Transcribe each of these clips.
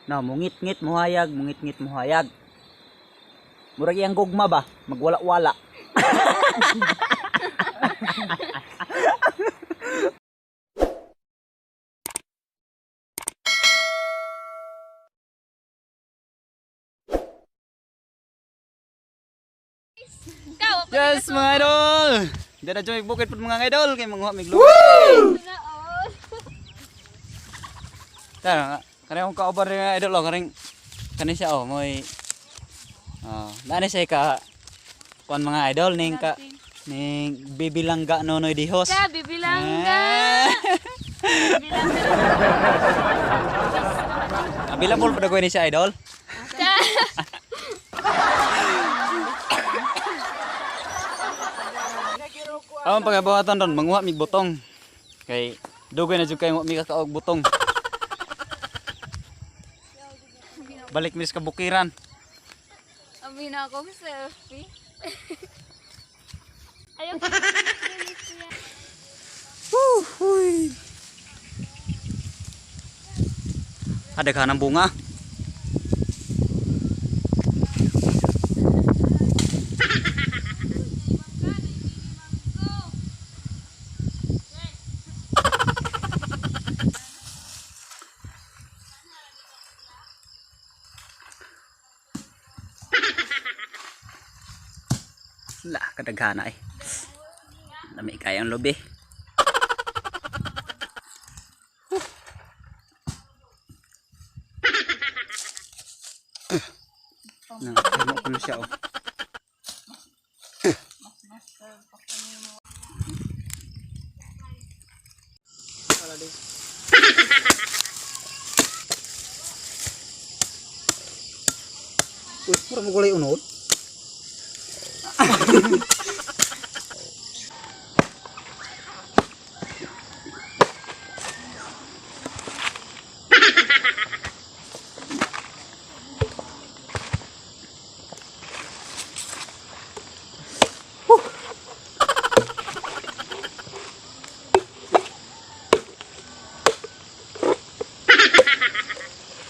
No, mungit-ngit muhayag, mungit-ngit muhayag. Murag iyang gugma ba? Magwala-wala. Ikaw, Yes, mga idol! Diyan na dyan bukid po mga idol kay mga mig lubi. Tara, kare akong kauban rin mga idol oh, karing kani siya oh, moy oh, naani siya ka kuan mga idol ning ka ning bibilangga Nonoy Dihos. Ka, bibilangga. Eh. Available pa ko ni siya idol. Ka. Ang pagabuhatan ron manguha mig butong. Kay dugay na jud kay mo mi kakaog butong. Balik mi sa kabukiran. Abi na akong selfie. Ayaw. Ada ka ng bunga. La, kadaghana eh. Lami kayang lubi. Na, ano ko na siya oh. Uy, mura mo gulay unod.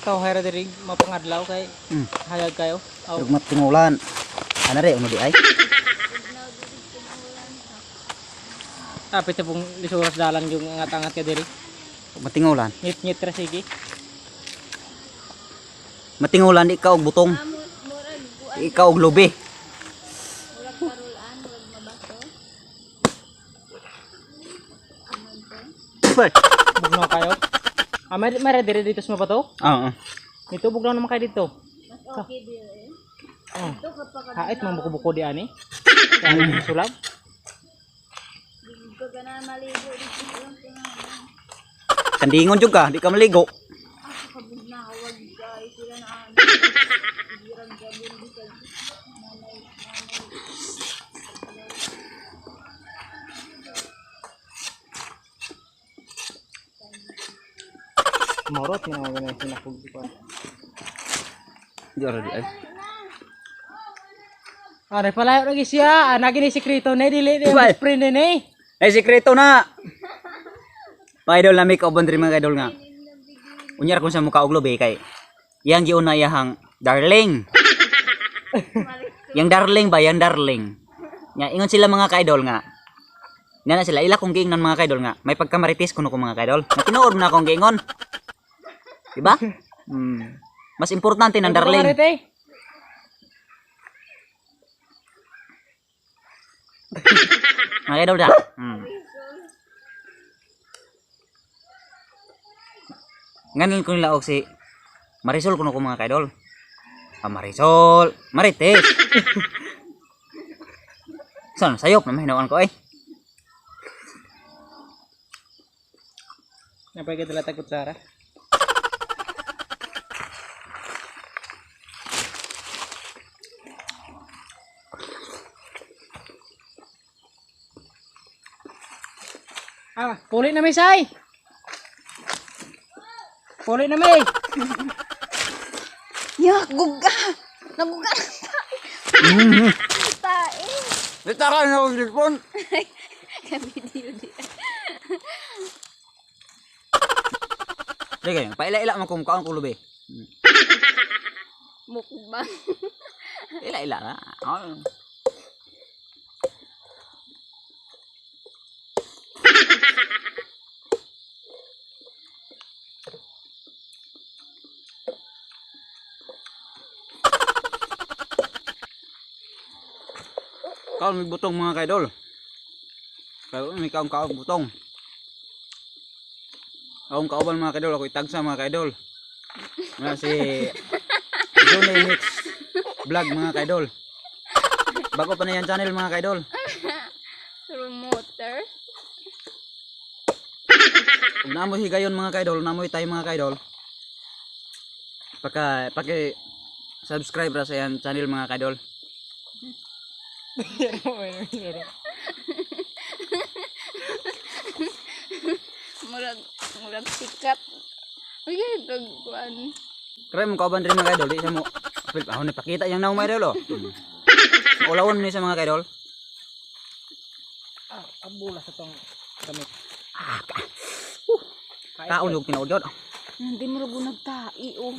Ikaw hayra diri mapangadlaw kay hayag kayo. Aw, Tugmat tingulan. Ana re unod di ay. apit sa pong lisuras dalan yung angat-angat ka diri. Tugmat tingulan. Ngit-ngit ra sige. Matingulan di ka og butong. Di ka og lubi. Pwede. Bugnaw kayo. Ah, may diri dito sa mabato? Oo. Dito bugnaw naman kayo dito. Mas okay diri. Oh. Hait mang buko-buko di ani. Kaya sulab. Kandingon jud ka, di ka maligo. Morot nga naman na sinakog ko. Di ora di ay. Ah, palayo lagi siya. Ah, nagi ni sekreto na dili ni Bye. friend ni. Ay sikreto na. Mga idol nami kauban diri mga idol nga. Unyar kung sa mukha og lubi kay yang giuna iyahang darling. Yang darling ba, yang darling. Nga ingon sila mga ka-idol nga. Nga na sila ila kong giingnan mga ka-idol nga. May pagkamarites kuno ko mga ka-idol. Nga tinuod na akong giingon. Diba? Mas importante ng darling. Marite. Mga idol da. Ngayon ko nila og si Marisol kuno ko mga kaidol. Ah, Marisol, Marites. Saan sayop na mahinawaan ko ay. Napay ka dala tag kutsara. Ah, puli na may say. Puli na may. Yak, guga. Naguga ng tae. Dito ka na akong cellphone. Ka-video di. Sige, paila-ila mo kung kaon ko lubi. Mukbang. Ila ila na. Oh. Kaon may butong, mga kaidol. Kaon may kaon kaon butong. Akong kauban, mga kaidol, ako itagsa, mga kaidol. Nga si Johnny Mix Vlog, mga kaidol. Bago pa na yan channel, mga kaidol. Promoter. Kung naamoy higayon, mga kaidol, naamoy tayo, mga kaidol. Paki subscribe ra sa yan channel, mga kaidol. Murag, murag sikat. Uy, kag kuan. Kaya mong kauban rin, mga kaidol, di sa mo. Ako na pakita yang naong, mga kaidol. Oh. Maulawon ni sa mga kaidol. Ah, abula sa tong gamit. Ah, ka. Kaon yung tinuod yun. Hindi mo rin nagtai, oh.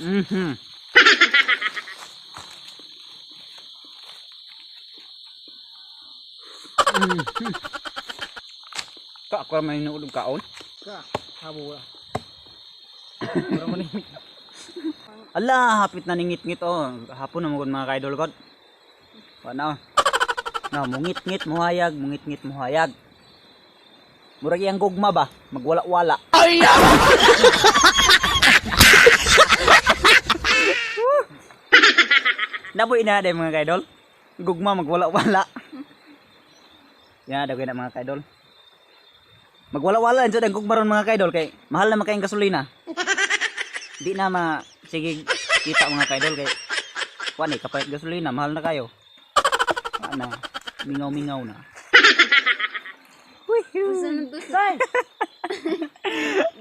Ka ako man inuod og kaon. Ka, habula. Mura man ni. Ala, hapit na ningit-ngit oh. Hapon na mo gud, mga kaidol god. Wa na. Oh. Na mungit-ngit muhayag, mungit-ngit muhayag. Murag iyang gugma ba? Magwala-wala. Ay! Naboy na day, mga kaidol. Gugma magwala-wala. Ya, dagay na, mga kaidol. Magwala-wala jud ang gugma ron, mga kaidol, kay mahal na makayang gasolina. Di na ma sige kita, mga kaidol, kay kuan eh kapalit gasolina mahal na kayo. Wa na mingaw-mingaw na. Basta nagdusay.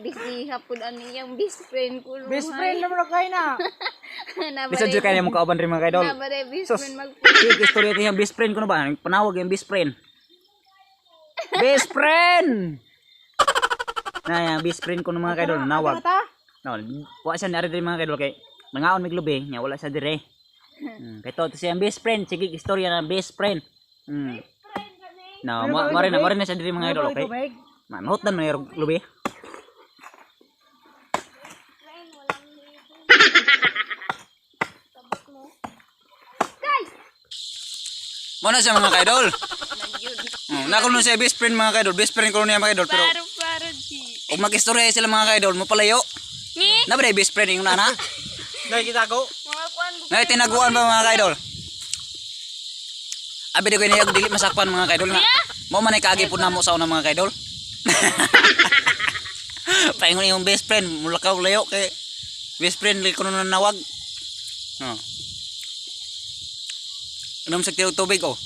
Busy hapon ano yung best friend ko. Best friend naman ako kayo na. Bisan jud kaya mo kauban rin, mga kaidol. Nabare best Sus. friend mag Sige, istorya ko yung best friend ko na ba? Panawag yung best friend. Best friend! Na, yung best friend ko ng mga kaidol, nawag. Ta? No, wa siya ni ari diri, mga kaidol, kay mangaon mig lubi, nya wala siya dire. Kay to siya ang best friend, sige istorya na best friend. No, mo mo rin na siya diri, mga idol, okay? Tubig. Ma, mahutdan man yung lubi. Mo na siya, mga kaidol. Nako nun siya best friend, mga kaidol, best friend ko niya, mga kaidol, pero Paro paro di. ug mag-istorya sila, mga kaidol, mo palayo. Ni Na ba best friend yung nana? Nakikita ko. mga kuan Ngay tinaguan pa, mga kaidol. Abi di ko niya dili masakpan, mga kaidol, nga. Mo man ay kaagi pud namo sa una, mga kaidol. Paingon yung best friend, mulakaw layo kay best friend li kuno nanawag. No. Inom sa tiyog tubig oh.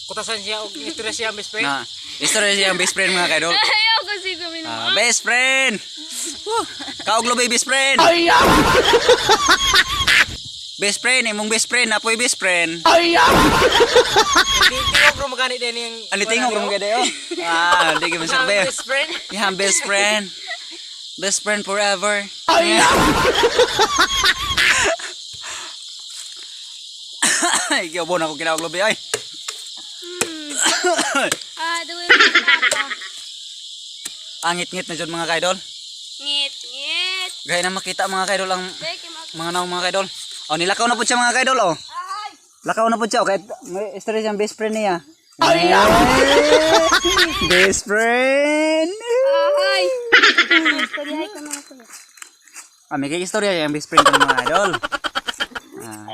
Kutasan siya og istorya siya best friend. Na, istorya siya ang best friend, mga kaidol. Ayaw ko si gawin mo. Ah, best friend. Woo! Kauglo ba best friend? Best friend, imong best friend, apoy best friend. Di tingog ro magani din yung Ano tingog ro mga dayo? Ah, di ka masabi. Best friend. Yeah, best friend. Best friend forever. Ay! Ay, giabon ako kinawag lobi ay. Ah, duwi mo pa. Angit-ngit na jud, mga kaidol. Ngit ngit. Gaya na makita, mga kaidol, ang Beke mag mga naong, mga kaidol. Oh, nilakaw na po siya, mga kaidol, oh. Lakaw na po siya, oh. Kahit may istorya siyang best friend niya. Ay! Best friend! Ay. Istorya ka mga kuya. Ah, may istorya yung best friend ko, mga idol. Ah.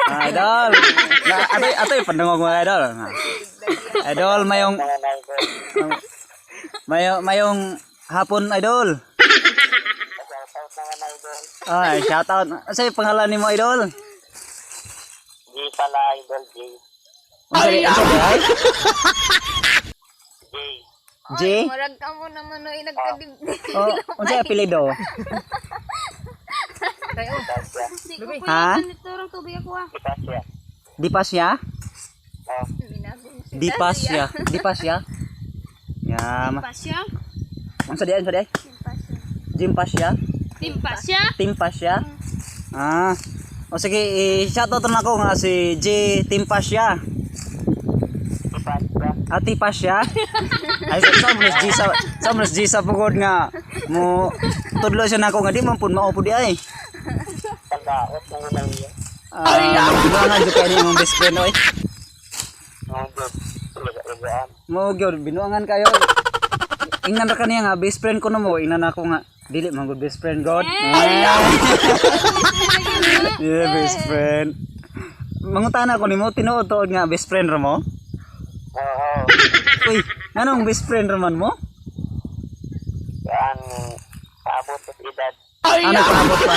Ah, idol. Na, atoy, atoy, pandungog, mga idol. Ah. Idol, mayong hapon, idol. Ay, shout out. Ano yung pangalan ni mo, idol? G pala, Idol J. Ay, ay? J. J? Murag ka mo naman oy nagkadibdib. Oh, unsa apelyido? Di ko Ha? turong tubig ako ah. Di pa siya. Di pa siya? Oh, Binagong si Di pa siya. Di pa siya? Ya, ma. Pasya. Unsa di ay? Unsa di ay? Pasya. Jim pa siya? Timpa siya. Timpa siya? Ah. O sige, i-shoutout na ako nga si J Timpa siya. Ipasya. Ah, Tipa siya? Ay, sa mas G sa mas G sa pugod nga mo tudlo siya nako nga di man pud mao pud di ay. Pagkaot ng unang niya. Ah, binuangan jud kay ni imong best friend oy. Mga good. Lugaan. Mo gyud binuangan kayo. Ingnan ra kaniya nga best friend ko no mo, ingnan ako nga dili man gud best friend god. Yeah, best friend. Mangutana ko nimo tinuod tuod nga best friend ra mo? Oo. Uy, anong best friend ra man mo? Yan. Paabot sa edad. Ano paabot pa?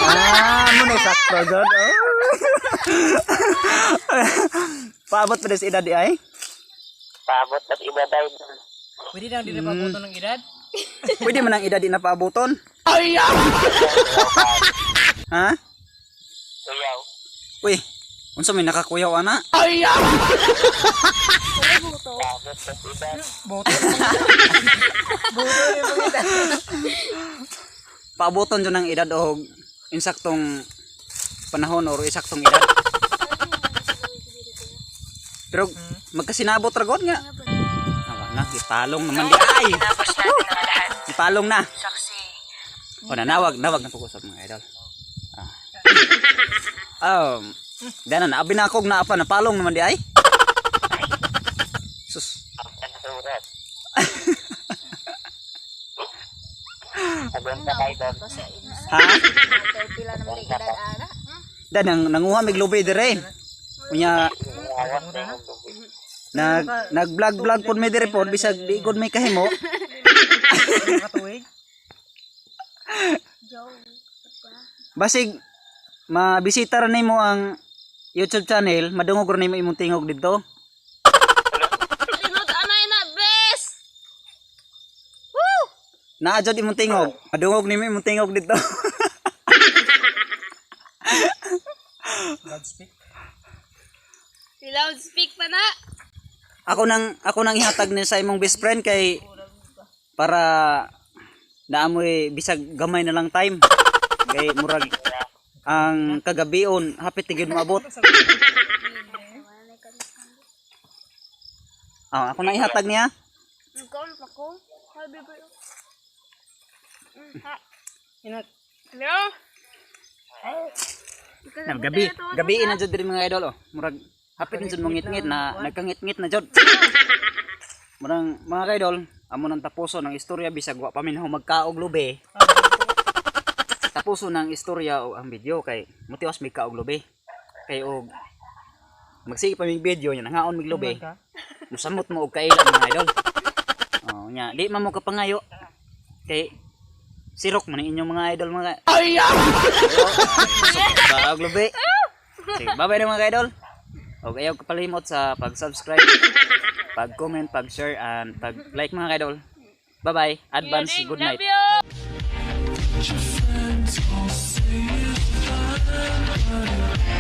Ah, mo na sakto god. Oh. Paabot pa sa edad di ay? Paabot sa edad idol. Pwede nang di na pabuto ng edad. Pwede man ang edad di na paaboton. Ha? Kuyaw. Uy, unsa may nakakuyaw ana? Paabot sa edad. Boto. Boto yung pangita. Paaboton jud ang edad og insaktong panahon or insaktong edad. Pero magkasinabot ra god nga. Awa na, gipalong naman di ay. Gipalong na. O na, nawag, nawag na pag-usap mga idol. Ah. Dana na, abi na akong naapa, napalong naman di ay. Sus. Ang surat. Agon ka idol. Ha? Pila naman ang edad ana. Dan nang nanguha mig lubi dire. Unya Awas na yung lubi. nag nag-vlog vlog pod mi dire pod bisag di gud may kahimo. Katuig. Basig mabisita ra nimo ang YouTube channel, madungog ra nimo imong tingog didto. Tinod anay na bes. Naa jud imong tingog, madungog nimo imong tingog didto. Loudspeak. Si loudspeak pa na. Ako nang ihatag ni sa imong best friend kay para naamoy bisag gamay na lang time kay murag ang kagabion hapit tigid moabot. Ah, ako nang ihatag niya. Ikaw pa ko. Hi baby. Ha. Inak. Hello. Na, gabi, gabi na jud diri mga idol oh. Murag hapit na jud mongit-ngit na nagkangit-ngit na jud. Murang mga idol, amo nang tapuso ng istorya bisag wa pa min magkaog lubi. Tapuso ng istorya o ang video kay mutiwas mig kaog lubi. Kay og magsige pa mig video nya nangaon mig lubi. Musamot mo og kaila mga idol. Oh, nya di man mo kapangayo kay sirok man ang inyong mga idol mga Ay! Kaog lubi. Sige, bye-bye na mga idol. Og ayaw kapalimot sa pag-subscribe, pag-comment, pag-share, and pag-like mga idol. Bye-bye. Advance good night. Love you. Your friends all say it's fine, but it